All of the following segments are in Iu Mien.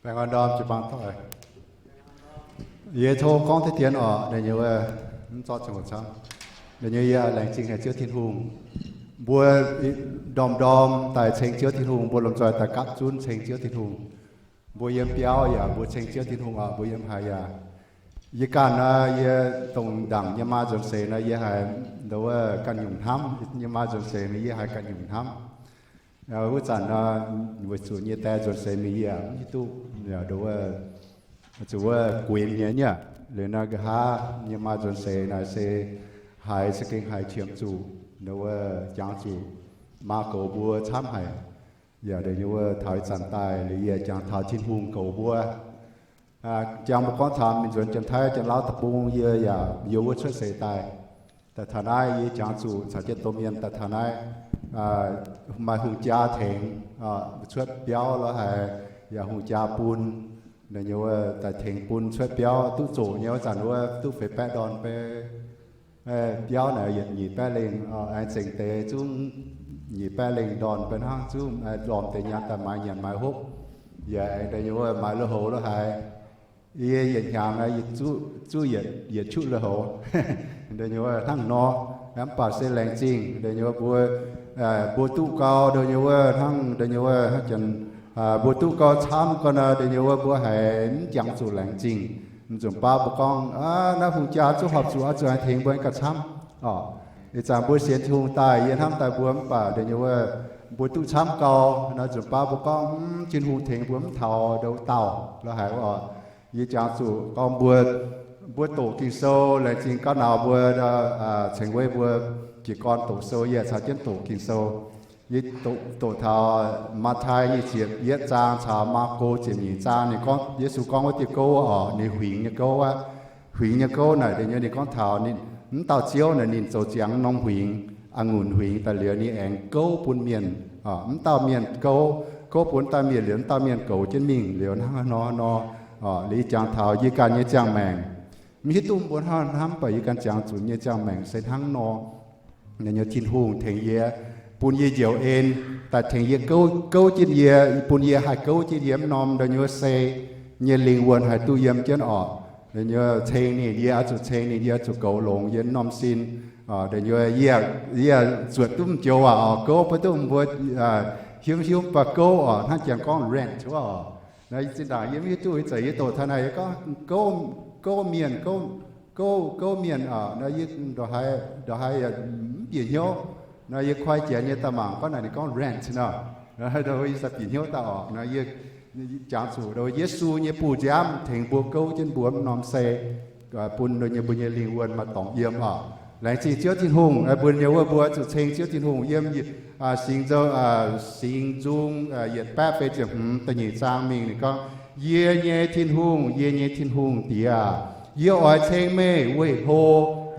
Baengh orn ndorm jiu-baang doic. Yie tov gorngv deix dien oc, ninh nyei wuov, mv zorqv ziangh hoc camv. Ninh nyei yie laengz zingh haic Ziouv Tin-Hungh. Mbuo ndorm-ndorm daaih ceng Ziouv Tin-Hungh, mbuo lomh nzoih daaih gapv zunv ceng Ziouv Tin-Hungh. Mbuo yiem biauv yaac mbuo ceng Ziouv Tin-Hungh oc, mbuo yiem haaix yaac. Yie ganh naaiv, yie dongh ndaangc nyei maa nzuonx seix naaiv, yie haiz nduov wuov ganh nyungc hnamv. Nyei maa nzuonx seix mingh yie haiz ganh nyungc hnamv. Wuov zanc naaiv, weic zuqc nyei die nzuonx seix mingh yie mv hiuv duqv, nduov wuov, zuqc wuov guenx nyei nyei. Liuz naaiv nqa'haav nyei maa nzuonx seix naaic se haiz za'gengh haiz qiemx zuqc, nduov wuov jangx zuqc maa goux mbuo camv haic. Yaac deix nyei wuov taux ih zanc daaih liuz yie jangx taux Tin-Hungh goux mbuo. Jangx mbuo gorngv taux mingh nzuonx Janx-Taiv Janx-Lauv deic-bung, yie yaac yiem wuov cuotv seix daaih. Daaih taux naaiv yie jangx zuqc caux jienv domh mienh daaih taux naaiv, maaih hungh jaa tengx, cuotv biauv lorz haic, yaac hungh jaa bun, deix nyei wuov daaih tengx bun cuotv biauv duqv zoqc nyei wuov zanc wuov duqv feix baeqv ndorn bei. Biauv naaic yietc nyic baeqv lengh, aengx zengc deix zungv nyic baeqv lengh ndorn bei hnangv, zungv lormh deix nyaanh daaih maaiz nyanc maaiz hopv. Yaac aengx deix nyei wuov maaiz lui-houx lorz haic. Yie yietc hnyangx zuqv yietc, yietc qutv lui-houx. Deix nyei wuov hnangv nor, mv baac se laengz zingh deix nyei wuov mbuo, mbuo duqv gau deix nyei wuov hnangv deix nyei wuov hnangv janx, mbuo duqv gau camv gau nor deix nyei wuov mbuo haiz mv jangx zuqc laengz zingh. Mv nzunc baav mbuo gorngv, naaiv hungh jaa zungv horpc zuqc oix zuqc aengx tengx mbuo gauh camv oc. Ih zanc mbuo sienx Tin-Hungh daaih, yie hnamv daaih mbuo mv baac deix nyei wuov mbuo duqv camv gau. Naaiv nzunc baav mbuo gorngv, mv, Tin-Hungh tengx mbuo mv taux ndoqc dauh lorz haic oc. Yie jangx zuqc gorngv mbuo, mbuo doqc Ging-Sou, laengz zingh gauh nauz mbuo ceng weiv mbuo jiez gorn doqc sou, yie caux jienv doqc Ging-Sou. Yie doqc taux Matv^tai nyei ziepc yietv zaang caux Maako ziepc nyeic zaang. Ninh gorngv, Yesu gorngv wuov dieh gouv oc, ninh huingx nyei gouv aqv. Huingx nyei gouv naaic deix nyei ninh gorngv taux ninh, mv dauh Ziouv naaic ninh zoux ziangx norm huingx, a'ngunc huingx daaih liuz ninh aengx gouv bun mienh. Mv dauh mienh gouv, gouv bun dauh mienh liuz, mv dauh mienh goux jienv mingh liuz hnangv nor nor. Liuz yie jangx taux yie ganh nyei ziangh maengc. Mv hiuv duqv mbuo hnangv hnamv, mv baac yie ganh jangx zuqc nyei ziangh maengc se hnangv nor. Deix nyei Tin-Hungh tengx yie, bun yie njoux en, daaih tengx yie gouv, gouv jienv yie, bun yie haih gouv jienv yie mv norm deix nyei wuov sei nyei lingh wuonh haih duqv yiem jienv oc. Deix nyei ceng ninh, yie oix zuqc ceng ninh, yie oix zuqc goux longx yie mv norm sin. Deix nyei yie, yie zuotc duqv mv joux waac oc, gouv baav duqv mbuo hiuv hiuv baac gouv oc, hnangv janx gorngv rent wuov oc. Naaiv zinh ndaangc yie mv hiuv duqv, ih zanc yie doqc taux naaic yie gorngv gouv, gouv mienh, gouv, gouv mienh oc. Naaiv yie ndongc haaix, ndongc haaix mv bieqc hnyouv. Naaiv yie koi janx nyei daaih mangc gorngv naaic ninh gorngv rent nor. Yie sai bieqc hnyouv daaih oc. Naaiv yie jangx zuqc Yesu nyei buoz-nziaamv tengx mbuo gouv jienv mbuo mv norm sei, bun nyei mbuo nyei lingh wuonh maaih dorngx yiem oc. Laengz zingh Ziouv Tin-Hungh, mbuo nyei wuov mbuo zuqc ceng Ziouv Tin-Hungh yiem Singx Nzung, Singx Nzung yietc baeqv feix ziepc hmz da'nyeic zaang mingh ninh gorngv, Yie nyei Tin-Hungh, yie nyei Tin-Hungh diex, yie oix ceng meih weih hlo,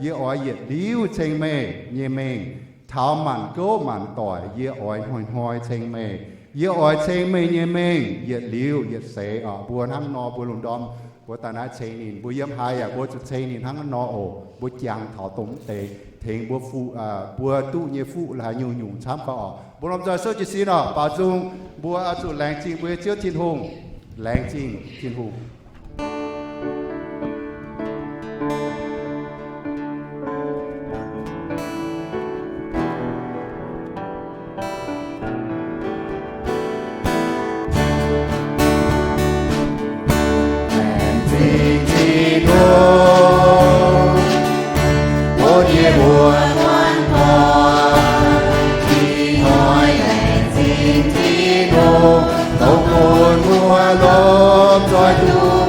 yie oix yietc liuz ceng meih nyei mengh. Taux maanc gouv maanc doic yie oix hnoi-hnoi ceng meih. Yie oix ceng meih nyei mengh yietc liuz yietc seix oc. Mbuo hnangv nor mbuo lungh ndorm mbuo daaih naaiv ceng ninh, mbuo yiem haaix yaac mbuo zuqc ceng ninh hnangv nor oc. Mbuo jangx taux dongh mv deix tengx mbuo fuqv, mbuo duqv nyei fuqv la'haaix nyungc-nyungc camv gau oc. Mbuo lomh nzoih souv jiez sin oc. Baaux nzung, mbuo oix zuqc laengz zingh mbuo nyei Ziouv Tin-Hungh. Laengz zingh Tin-Hungh. Laengz zingh Tin-Hungh, mbuo nyei muoz-doic, ih hnoi laengz zingh Tin-Hungh, dongh bun mbuo lomh nzoih duqv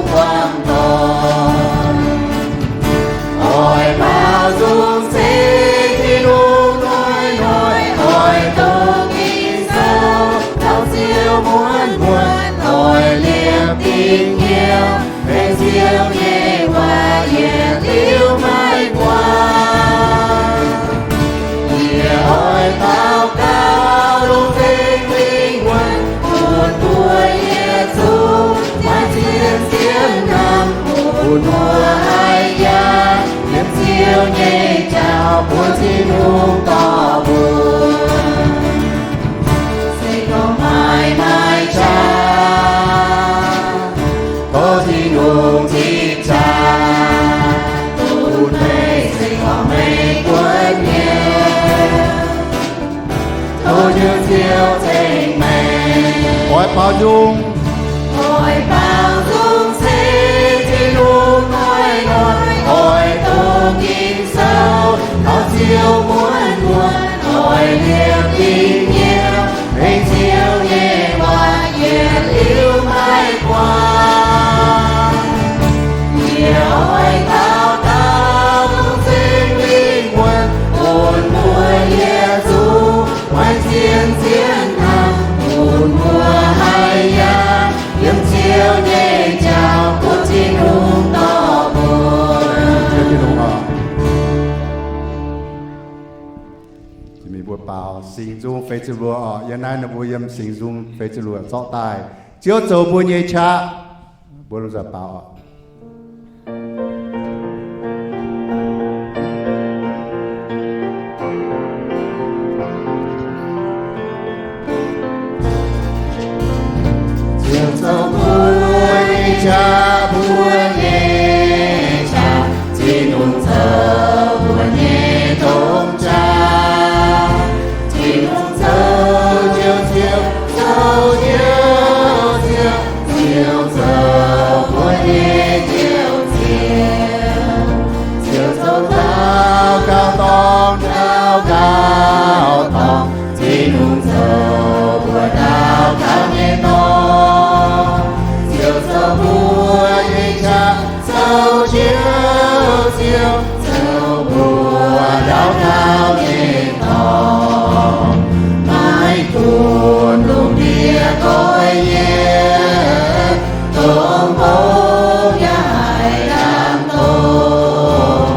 Ziouv ceng-mengh. Oix baaux nzung. Oix baaux nzung se Tin-Hungh hnoi-hnoi oix doqc Ging-Sou, taux Ziouv muonz muonz oix liepc dingc nyei, mengh Ziouv nyei waac yietc liuz maiv guangc. Yie oix daux gaux dongh Singx Lingh wuonv bun mbuo yietc zungv oix zien zien hnangv, bun mbuo haih yangh yiem Ziouv nyei jauv bun Tin-Hungh dorh mbuo. Mbuo baaux Singx Nzung Feix Ziepc Luoqc oc. Yiem naaiv ninh mbuo yiem Singx Nzung Feix Ziepc Luoqc zorqv daaih. Ziouv zoux mbuo nyei qaqv. Mbuo lomh nzoih baaux oc. Ziouv zoux mbuo nyei qaqv, mbuo nyei qaqv. Tin-Hungh zoux mbuo nyei domh qaqv. Tin-Hungh zoux Ziouv, Ziouv zoux Ziouv, Ziouv, Ziouv zoux mbuo nyei Ziouv, Ziouv. Ziouv zoux daux gaux dorngh, daux gaux dorngh. Tin-Hungh zoux mbuo daux gaux nyei dorngh. Ziouv zoux mbuo nyei qaqv, zoux Ziouv, Ziouv zoux mbuo daux gaux nyei dorngh. Maiv gunv lungh ndiev nqoi yiem, dongh mbong yaac haih ndaam dongh,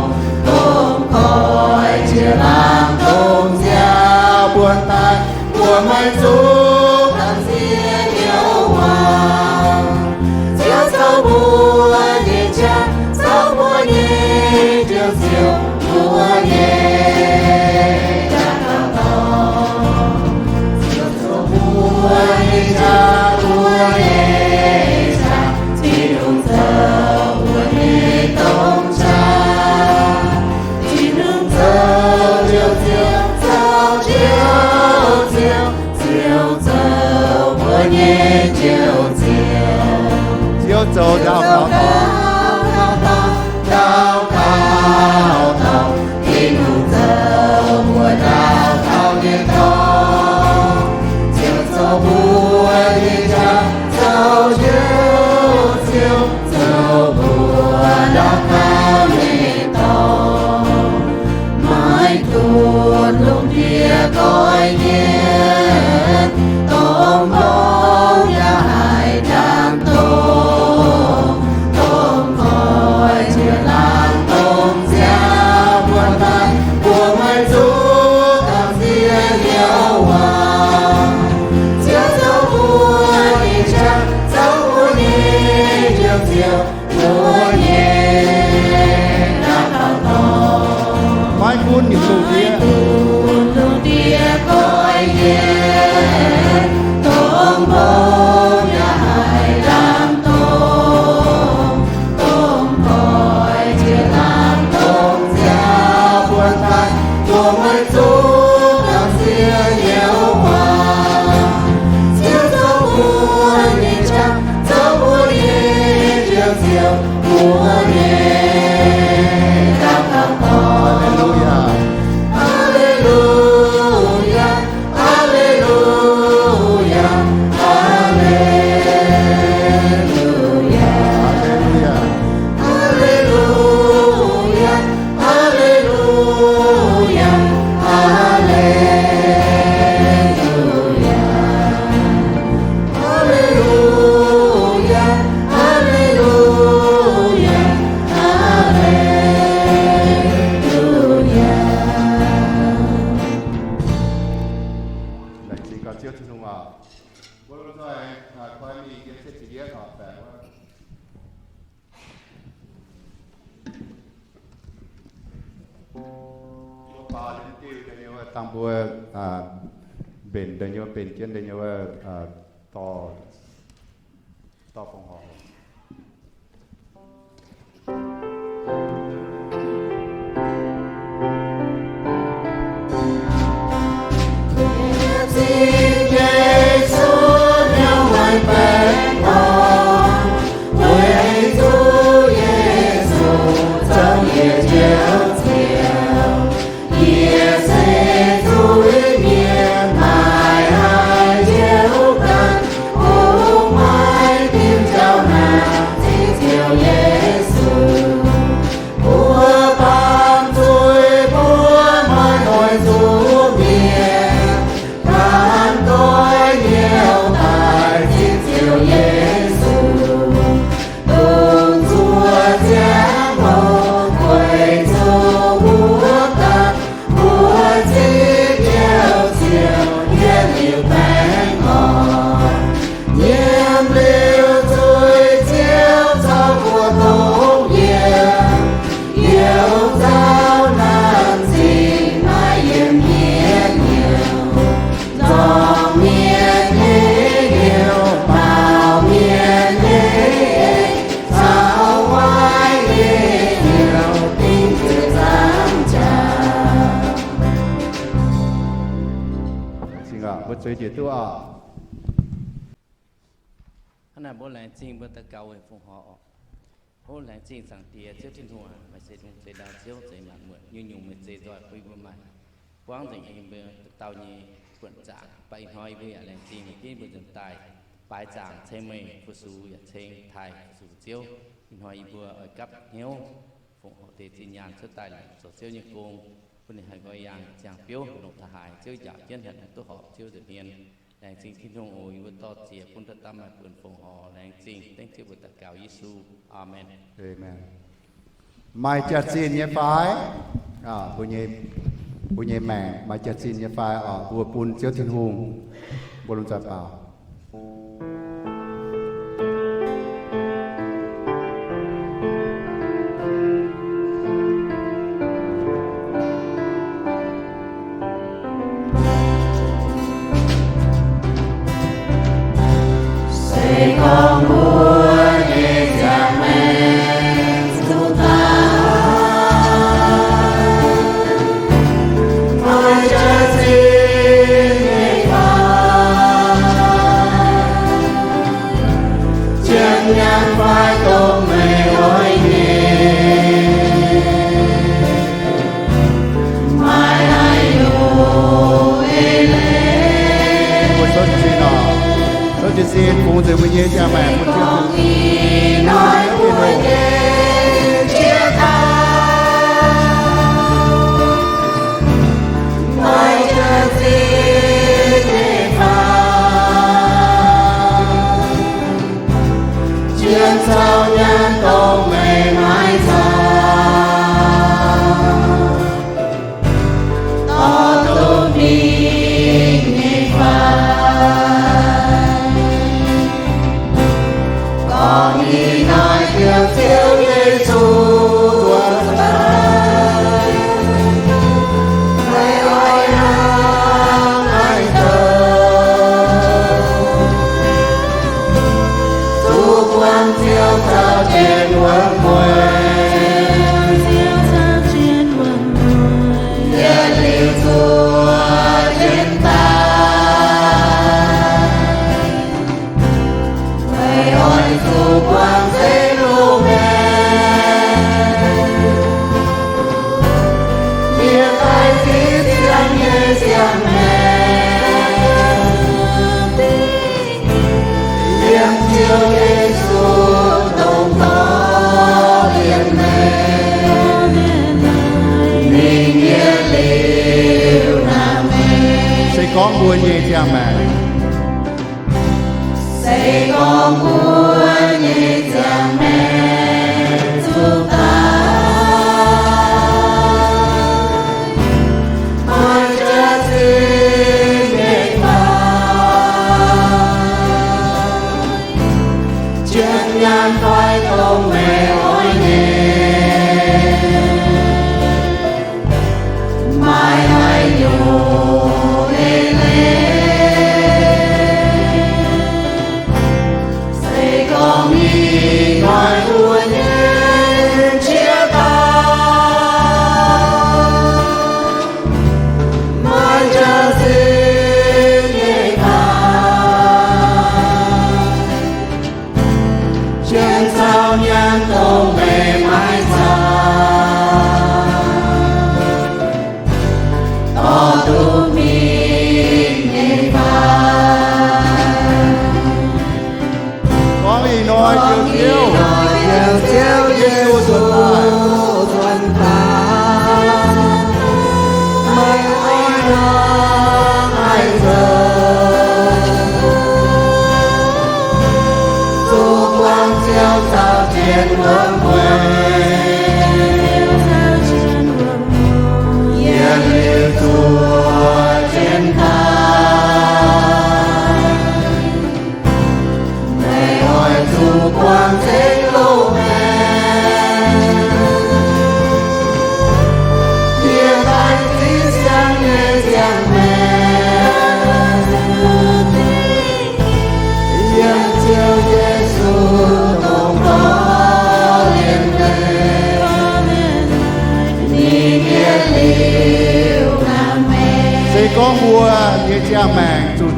dongh koiv jiex laangz dongh nziaaux buonc daaih, mbuo maiv zuqc gamh nziex Ziouv waac. Ziouv zoux mbuo nyei qaqv, zoux mbuo nyei Ziouv, Ziouv mbuo nyei daux gaux dorngh. Ziouv zoux mbuo nyei qaqv, mbuo nyei qaqv. Tin-Hungh zoux mbuo nyei domh qaqv. Tin-Hungh zoux Ziouv, Ziouv zoux Ziouv, Ziouv, Ziouv zoux mbuo nyei Ziouv, Ziouv. Ziouv zoux daux gaux dorngh, daux gaux dorngh. Tin-Hungh zoux mbuo daux gaux nyei dorngh. Ziouv zoux mbuo nyei qaqv, zoux Ziouv, Ziouv zoux mbuo daux gaux nyei dorngh. Maiv gunv lungh ndiev nqoi yiem, dongh mbong yaac haih ndaam dongh, dongh koiv jiex laangz dongh nziaaux buonc daaih, mbuo maiv zuqc gamh nziex Ziouv waac. Ziouv zoux mbuo nyei qaqv, zoux mbuo nyei Ziouv, Ziouv mbuo nyei daux gaux dorngh. Maiv gunv lungh ndiev, maiv gunv lungh ndiev nqoi yiem, dongh mbong yaac haih ndaam dongh, dongh koiv jiex laangz dongh nziaaux buonc daaih, mbuo maiv zuqc gamh nziex Ziouv waac. Ziouv zoux mbuo nyei qaqv, zoux mbuo nyei Ziouv, Ziouv mbuo nyei daux gaux dorngh. Aa^le^lu^yaa. Aa^le^lu^yaa. Aa^le^lu^yaa. Aa^le^lu^yaa. Aa^le^lu^yaa. Aa^le^lu^yaa. Aa^le^lu^yaa. Aa^le^lu^yaa. Aa^le^lu^yaa. Aa^le^lu^yaa. Aa^le^lu^yaa. Laengz zingh gaax Ziouv Tin-Hungh aac. Mbuo lomh nzoih, aa, koi mingh yiem cietv ziepc yietv oc, baeqc wuov. Mbuo baaux liemh diuh da'nyeic wuov, dangh mbuo, aa, mbenc da'nyeic wuov, mbenc jienv da'nyeic wuov, aa, dorh, dorh fongc horc. Njiec duqv oc. Hnangv naaic mbuo laengz zingh mbuo daux gaux weic fongc horc oc. O laengz zingh Zaangc Diex Ziouv Tin-Hungh aac, meih se lungh zeix ndau Ziouv, zeix maanc muotc, nyungc-nyungc meih zeix nzoih bun mbuo maaih buangv nzengc yiem mbuo dauh dauh nyei buonc zaangc. Mv baac ih hnoi yie mbuo yaac laengz zingh meih ginv mbuo nzuonx daaih baaix zaangc ceng meih fu-sux yaac ceng taaih fu-sux Ziouv. Ih hnoi yie mbuo oix gapv hnyouv fongc horc deix zinh nyaanh cuotv daaih longc zoux Ziouv nyei gong, bun ninh haih nqoi yaangh ziangh biouv longc taux haaix, Ziouv njaaux jienv haih longc duqv horpc Ziouv nza'hmien. Laengz zingh Tin-Hungh oc. Yie mbuo dor-ziec bun daaih daaih maaih buonc fongc horc. Laengz zingh, dengv Ziouv mbuo daux gaux Yesu. Aamen. Aamen. Maaih jaax-zinh nyei fai? Aa, mbuo nyei, mbuo nyei maengc maaih jaax-zinh nyei fai? Oc, mbuo bun Ziouv Tin-Hungh. Mbuo lomh nzoih baaux. Se gorngv mbuo nyei ziangh maengc zuqc daaih, maaih jaax-zinh nyei fai? Janx nyaanh fai dongh meih oix nyei, maaih haaix nyungc eix leiz? Mbuo souv jiez sin oc. Souv jiez sin, bungx nzengc mbuo nyei ziangh maengc bun Ziouv. Ih hnoi mbuo nyei jiex daaih, maaih jaax-zinh nyei fai? Janx caux nyaanh dongh meih maiv nzauh, dorh duqv mingh nyei fai? Gorngv ih hnoi diex Ziouv Yesu zuotc daaih, meih oix hnangv haaix zoux? Zuqc buangh Ziouv caux jienv wuom-mueiz, yietc liuz zuotc jienv daaih. Meih oix zuqc buangh zengv lungh ndiev, yiem daaih zipv ziangh nyei ziangh maengc, yiem Ziouv Yesu dongh dorh liemh maengc mingh yietc liuz naaic maengc. Se gorngv mbuo nyei ziangh maengc, se gorngv mbuo nyei ziangh maengc zuqc daaih, maaih jaax-zinh nyei fai? Janx nyaanh fai dongh meih oix nyei, maaih haaix nyungc eix leiz? Se gorngv ih hnoi mbuo nyei jiex daaih, maaih jaax-zinh nyei fai? Janx caux nyaanh dongh meih maiv nzauh, dorh duqv mingh nyei fai? Gorngv ih hnoi diex Ziouv, diex Ziouv Yesu zuotc daaih, meih oix hnangv haaix zoux? Zuqc buangh Ziouv caux jienv wuom-mueiz, yietc liuz zuotc jienv daaih. Meih oix zuqc buangh zengv lungh ndiev, yiem daaih zipv ziangh nyei ziangh maengc, yiem Ziouv Yesu dongh gorx liemh maengc, ninh yietc liuz naaic maengc. Se gorngv mbuo nyei ziangh maengc zuqc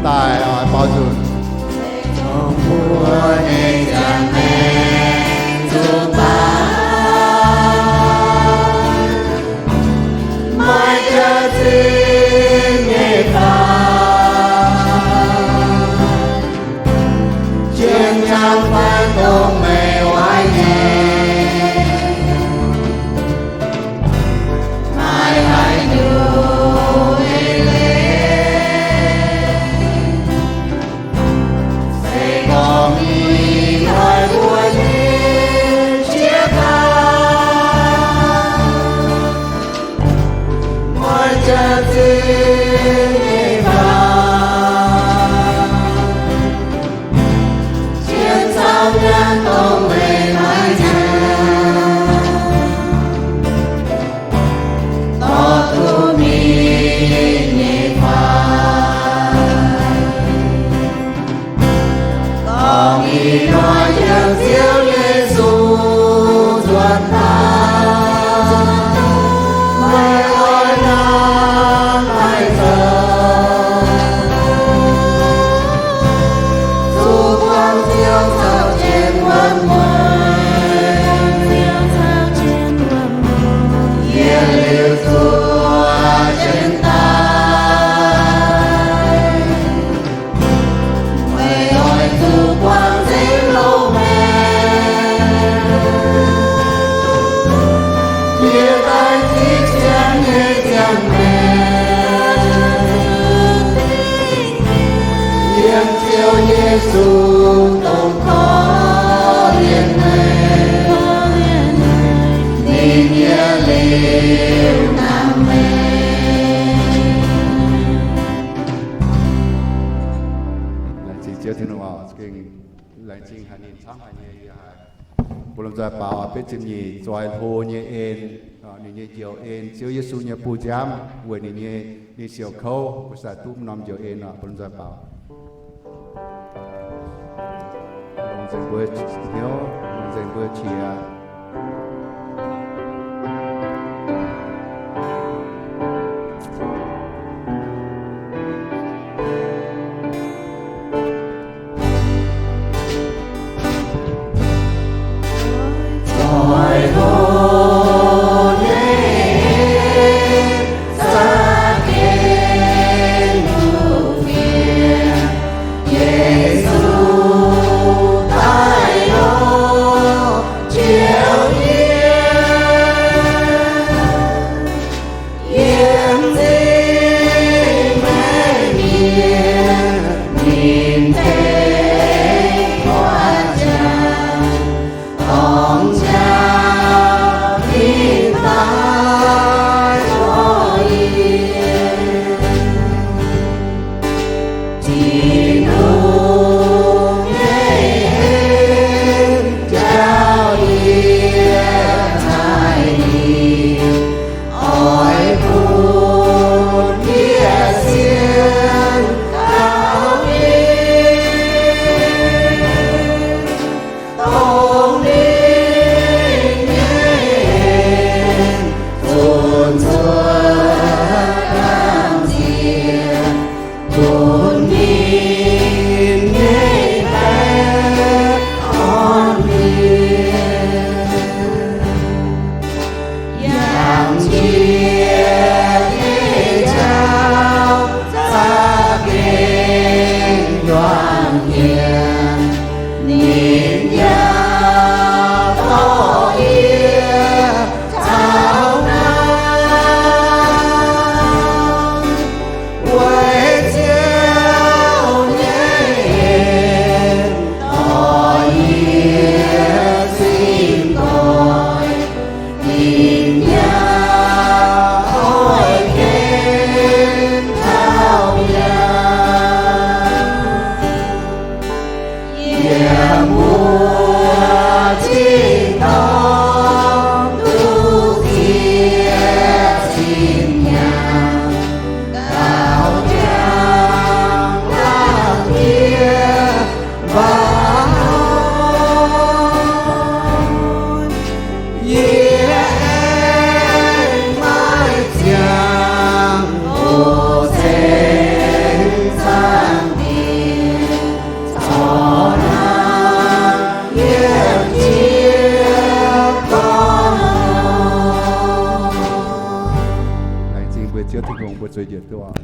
Meih oix yiem Ziouv Yesu nzuonx daaih, meih oix nangh haih zoux. Zuqc buangh Ziouv caux jienv wuom-mueiz, yietc liuz zuqc jienv daaih. Meih oix zuqc buangh nzengc lungh ndiev, yie daaih zipv jienv nyei ziangh maengc, yiem Ziouv Yesu dongh korv-lienh meih, ninh yietc liuz nangh meih. Laengz zingh Ziouv Tin-Hungh oc. Gengh laengz zingh haic ninh camv haic nyei. Yie haiz mbuo lomh nzoih baaux betv ziepc nyeic zoih hlo nyei en, ninh nyei njoux en, Ziouv Yesu nyei bu nziaamv weic ninh nyei, ninh siouc kouv, mbuo sai duqv norm njoux en oc. Mbuo lomh nzoih baaux. Longc nzengc mbuo hnyouv, longc nzengc mbuo qiex. Laengz zingh mbuo Ziouv Tin-Hungh, mbuo zueiz njiec duqv oc.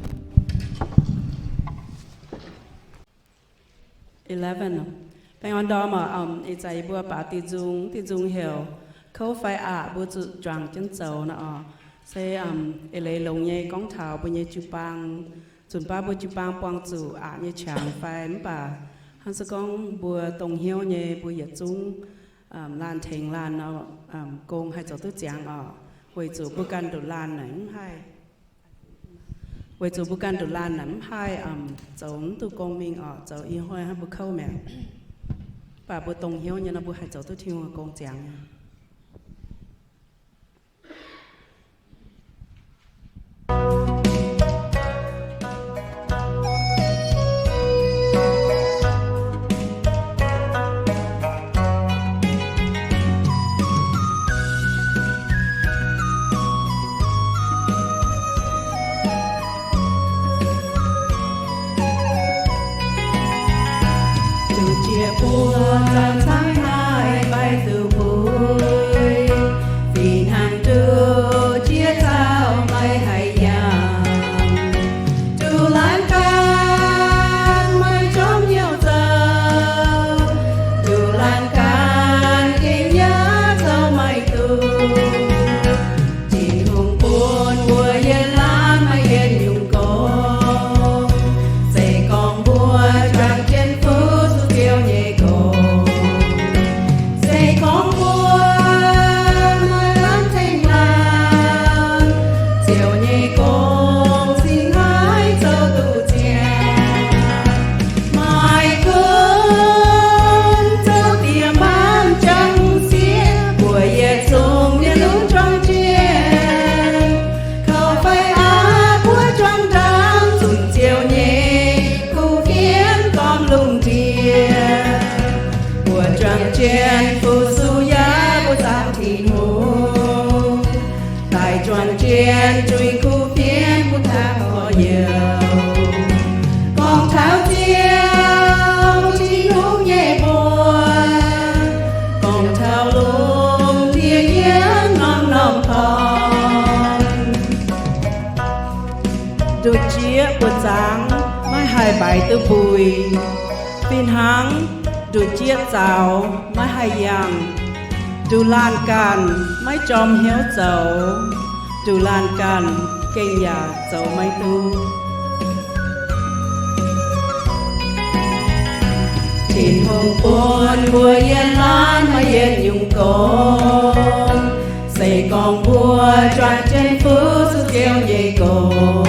Eleven. Baengh orn ndorm oc. Ih zanc yie mbuo baaux diuh nzung, diuh nzung heuc Kouv Fai Aqc, mbuo zuqc juangc jienv zoux nor oc. Se eix leiz longx nyei gorngv taux mbuo nyei jiu-baang, nzunc baav mbuo jiu-baang buangh zuqc aqc nyei qangx fai, mv baac hnangv se gorngv mbuo dongh hnyouv nyei, mbuo yietc zungv laanh tengx laanh nor, gong haih zoux duqv ziangx oc. Weic zuqc mbuo ganh nduqc laanh naaic mv haih Weic zuqc mbuo ganh nduqc laanh naaic mv haih zoux mv duqv gong mingh oc, zoux ih hnoi hnangv mbuo kouv mi'aqv. Mv baac mbuo dongh hnyouv nyei nor, mbuo haih zoux duqv Tin-Hungh gong ziangx nyei. Yie mbuo zaangc caaiv naaiv maiv duqv buix, fih hnangv nduqc jieqv caux maiv haih yangh. Nduqc laanh ganh maiv jorm hnyouv zoux, nduqc laanh ganh gengh yaac zoux maiv duqv. Tin-Hungh bun mbuo yiem laanh maiv yietc nyungc gong. Se gorngv mbuo juangc jienv fuqv zuqc Ziouv nyei gong, se gorngv mbuo maiv lamh tengx laanh, Ziouv nyei gong cingx haiz zoux duqv zien. Maiv gunv zoux diex mbaanh jangx sieqv, mbuo yietc zungv mienh lunx juang jien. Kouv fai aqv, mbuo juangc ndaangc zunh Ziouv nyei kuv fienx gormx lungh ndiev. Mbuo juangc jien fu-sux yaac mbuo zaangc Tin-Hungh, daaih juangc jien juix kuv fienx bun taux gorx-youz. Gorngv taux Ziouv Tin-Hungh nyei mbuox, gorngv taux lungh ndiev yiem norm-norm dorngx. Nduqc jieqv buoz-zaangc maiv haih mbaix duqv mbui, fih hnangv nduqc jieqv zaux maiv haih yangh. Nduqc laanh ganh maiv jorm hnyouv zoux, nduqc laanh ganh gengh yaac zoux maiv duqv. Tin-Hungh bun mbuo yiem laanh maiv yietc nyungc gong. Se gorngv mbuo juangc jienv fuqv zuqc Ziouv nyei gong,